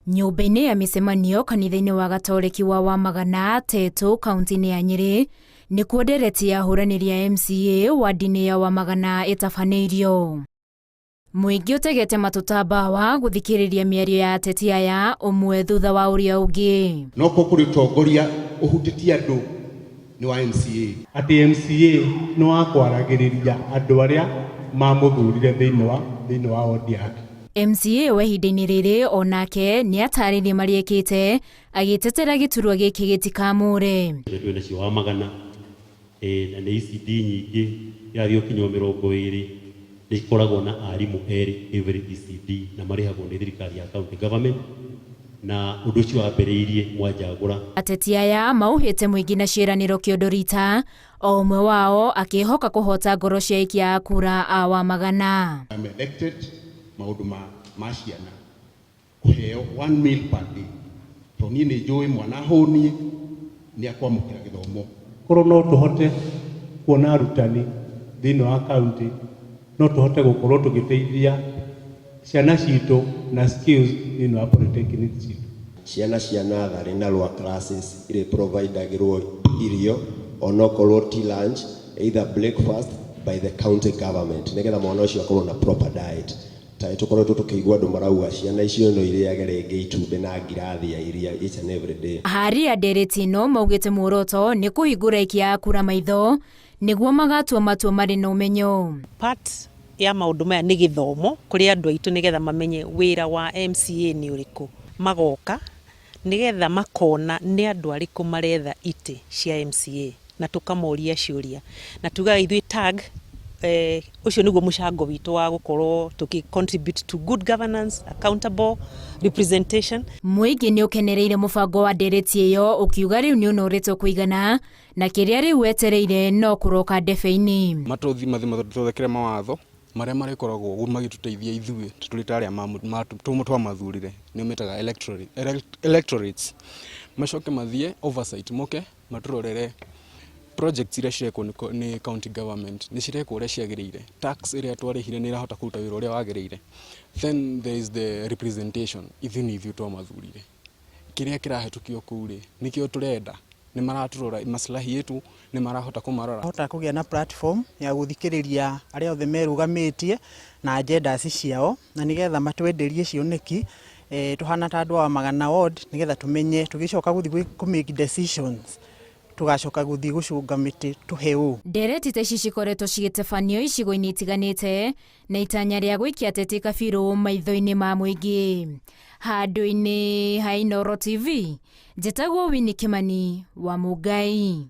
Nyũmba-inĩ ya mĩcemanio kanitha-inĩ wa Gatoreki wa Wamagana, Tetu, kaunti-inĩ ya Nyĩrĩ, nĩkuo ndereti ya ahũranĩri a MCA wadi-inĩ ya Wamagana ĩtabanĩirio. Mũingĩ ũtegete matũ ta mbawa gũthikĩrĩria mĩario ya ateti aya ũmwe thutha wa ũrĩa ũngĩ. No korwo kũrĩ ũtongoria ũhutĩtie andũ nĩ wa MCA. Atĩ MCA nĩ wa kwaragĩrĩria andũ arĩa mamũthurire thĩinĩ wa thĩinĩ wa ward yake. MCA wa ihinda-inĩ rĩrĩ o nake nĩ atarĩrie marĩa ekĩte agĩtetera gĩturwa gĩkĩ gĩtikamũre. Twĩ nacio Wamagana na nĩ ECD nyingĩ irathiĩ gũkinya o 20 nĩ ikoragwo na arimũ erĩ every ECD na marĩhagwo nĩ thirikari ya county government na ũndũ ũcio wambĩrĩirie Mwanjagũra. Ateti aya mauhĩte mũingĩ na ciĩranĩro kĩondo rita, o ũmwe wao akĩhoka kũhota ngoro cia aikia a kura a Wamagana. I'm elected maũndũ ma ma ciana kũheo one meal per day tondũ niĩ nĩ njũĩ mwana ahũniĩ nĩ akwamũkĩra gĩthomo. Korwo no tũhote kuona arutani thĩinĩ wa county, no tũhote gũkorwo tũgĩteithia ciana citũ na skills thĩinĩ wa polytechnic citũ. Ciana cia natharĩ na lower classes irĩ providagĩrwo irio onokorwo ti lunch, either breakfast by the county government nĩgetha mwana ũcio akorwo na proper diet. Ta nĩ tũkoretwo tũkĩigua andũ marauga ciana icio no irĩage rĩngĩ itumbĩ na ngirathi ya iria each and every day. Ahari a ndereti ĩno maugĩte muoroto nĩ kũhingũra aikia a kura maitho nĩguo magatua matua marĩ na ũmenyo. Part ya maũndũ maya nĩ gĩthomo kũrĩ andũ aitũ nĩgetha mamenye wĩra wa MCA nĩ ũrĩkũ. Magoka nĩgetha makona nĩ andũ arĩkũ maretha itĩ cia MCA na tũkamoria ciũria. Na tugaga ithuĩ tag ũcio nĩguo mũcango witũ wa gũkorwo tũkĩ contribute to good governance, accountable representation. Mũingĩ nĩ ũkenereire mũbango wa ndereti ĩyo ũkiuga rĩu nĩ ũnoretwo kũigana na kĩrĩa rĩu wetereire no kũroka ndebe-inĩ. Matũthi mathi matũthondekere mawatho marĩa marĩkoragwo magĩtũteithia ithuĩ tũrĩ ta arĩa twamathurire nĩo metaga electorates. Macoke mathiĩ oversight moke matũrorere projects iria cirekwo nĩ county government nĩ cirekwo ũrĩa ciagĩrĩire, tax ĩrĩa twarĩhire nĩ ĩrahota kũruta wĩra ũrĩa wagĩrĩire. Then there is the representation, ithuĩ nĩ ithuĩ twamathurire, kĩrĩa kĩrahĩtũkio kũu rĩ nĩkĩo tũrenda, nĩ maratũrora maslahi yetu nĩ marahota kũmarora. Hota kũgĩa na platform ya gũthikĩrĩria arĩa othe merũgamĩtie na agendas ciao na nĩgetha matwenderie cioneki tũhana ta andũ a Wamagana ward nĩgetha tũmenye tũgĩcoka gũthiĩ kũ make decisions tũgacoka gũthiĩ gũcũnga mĩtĩ tũhe ũ. Ndereti ta ici cikoretwo cigĩtabanio icigo-inĩ itiganĩte na itanya rĩa gũikia ateti kabirũ maitho-inĩ ma mũingĩ. Handũ-inĩ ha Inooro TV, njĩtagwo Winnie Kimani wa Mũngai.